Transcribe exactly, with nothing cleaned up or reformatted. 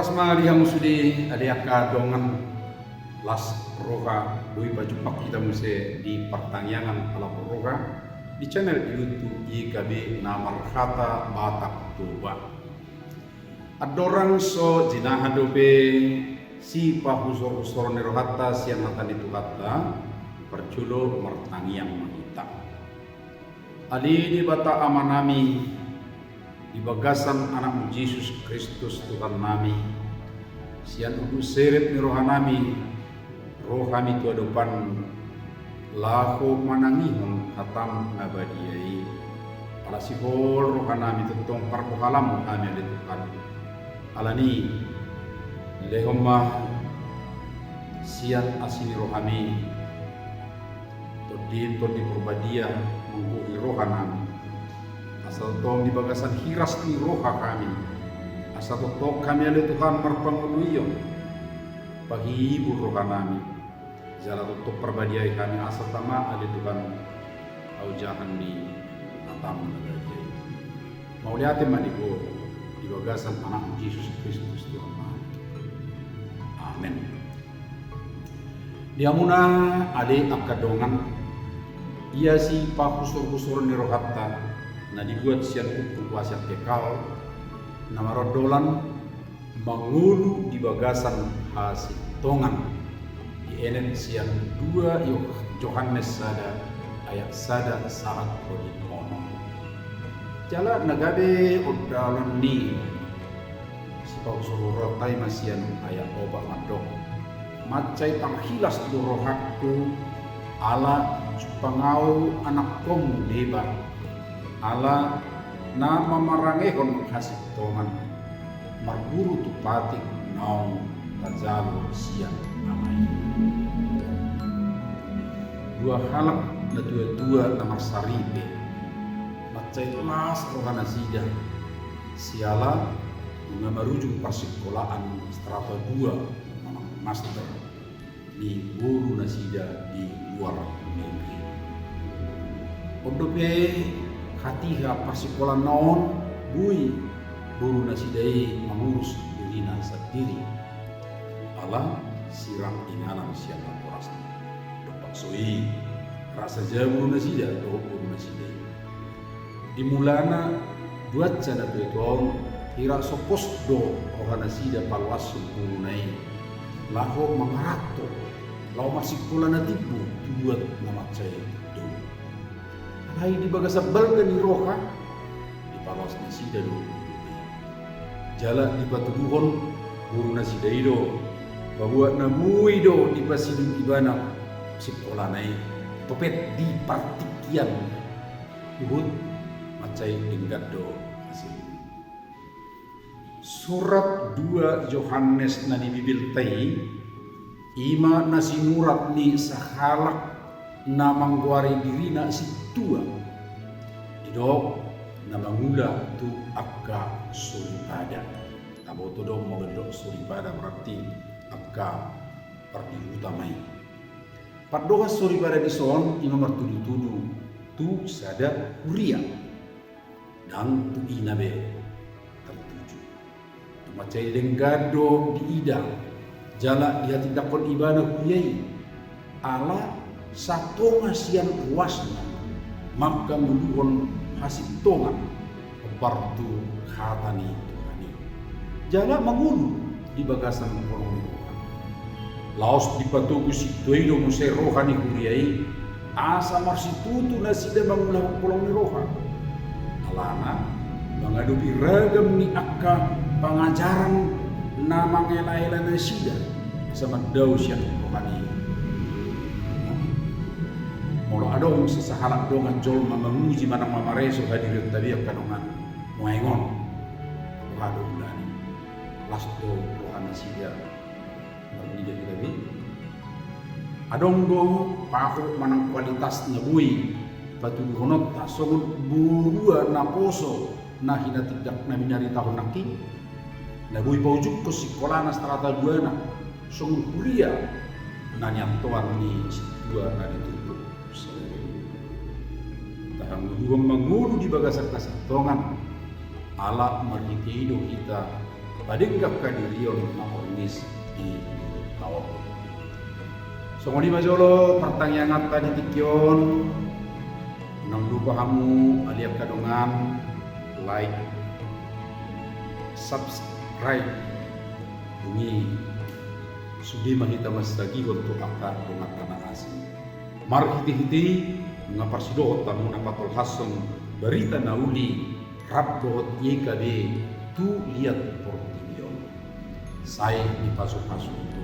Horas ma di hamu sude, ale angka dongan, las roha, boi pajumpang hita muse di partangiangan halak roha di channel YouTube Y K B na marhata Batak Toba. Andorang so jinaha dope sipahusorhusoron ni rohanta sian hata ni Tuhanta, parjolo martangiang ma hita. Ale Debata Amanami, di bagasan Anakmu Jesus Kristus Tuhannami, sian ujung serep ni rohanami, ro hami tu adopanMu, laho manangihon hataM na badia i. Ala sihol rohanami tongtong parbohalanMu hami ale Tuhan. Alani, lehon ma sian asi ni rohaMi, Tondi, Tondi Porbadia, manggohi rohanami. Asa tongtong di bagasan hiras ni roha hami, asa tongtong hami ale Tuhan marpangoluion, pahibur rohanami. Jala tongtong parbadiai hami asa tama ale Tuhan, haojahan ni hataM na badia i. Mauliate ma di Ho, di bagasan Anakmu Jesus Kristus Tuhannami. Amen. Di hamuna ale angka dongan, ia sipahusorhusoron ni rohanta na dibuat sian buku Wasiat Kekal, na marhata mangolu di bagasan hasintongan, dienet sian dua Yo-, Johannes sada ayat sada sahat ro di onom. Jala na gabe ondalan ni sipahusorhusoronta i ma sian ayat opat mandok: Mansai tarhilas do rohangku, ala jumpang ahu anakkonMu deba, ala na mamarangehon hasintongan, marguru tu patik naung tajalo sian Ama i. Dua halak natuatua na marsaripe, mansai las rohanasida siala nunga marujung parsikolaan strata dua manang master ni borunasida di luar negeri. On dope hatiha parsikolaan on, boi borunasida i mangurus dirina sandiri ala sirang inganan sian natorasna. Dompak so i, rasa jabu do nasida dohot borunasida i. Di mulana, buat sian natuatua on, hira so pos do rohanasida paloashon boruna i laho mangaranto, laho marsikola na timbo tu buat na mansai do. Alai di bagasan balga ni roha, dipaloas nasida do. Jala dipatuduhon borunasida i do, bahwa na boi do dipasidung ibana sikolana i, topet di partingkian huhut mansai denggan do hasilna. Surat dua Johannes na di Bibelta i, i ma na sinurat ni sahalak na manggoari dirina sintua, didok na mangula tu angka soripada. Taboto do molo didok soripada, berarti angka pardihuta ma i. Pandohan soripada dison i ma martudutudu tu sada huria, ndang tu ina be tartuju. Mansai denggan do diida jala dihatindanghon ibana huria i, ala satonga sian ruasna mangkangoluhon hasintongan hombar tu hata ni Tuhan i. Jala mangolu di bagasan holong ni roha. Laos dipatogu sintua i do muse roha ni huria i, asa marsitutu nasida mangulahon holong ni roha. Alana mangadopi ragam ni angka pangajaran na mangelaela nasida, asa mandao sian roha ni. Molo adong sasahalak dongan jolma manguji manang mamareso hadirionta be angka dongan, nuaeng on, roha do hulani. Las do roha nasida. Marnida hita be? Adong do paho manang kualitas na boi patuduhononta songon borua naposo na hinatindak na binaritahon nangkin, na boi paujungkon sikolana strata duana songon huria na niantoan ni sintua na di turpuk sadari on. Tahan ngolu mangolu di bagasan hasintongan, ala marhite i do hita padenggan hadirion na ornis di taon. Songon i ma jolo partangianganta di tingki on. Unang lupa hamu ale angka dongan, like, subscribe. Dung i sude ma hita mansagihon tu angka donganta na asing. Marhitehite i nga parsidohot hamu na patolhashon barita na uli rap dohot Y K B tu liat portibi on. Sai dipasupasu tu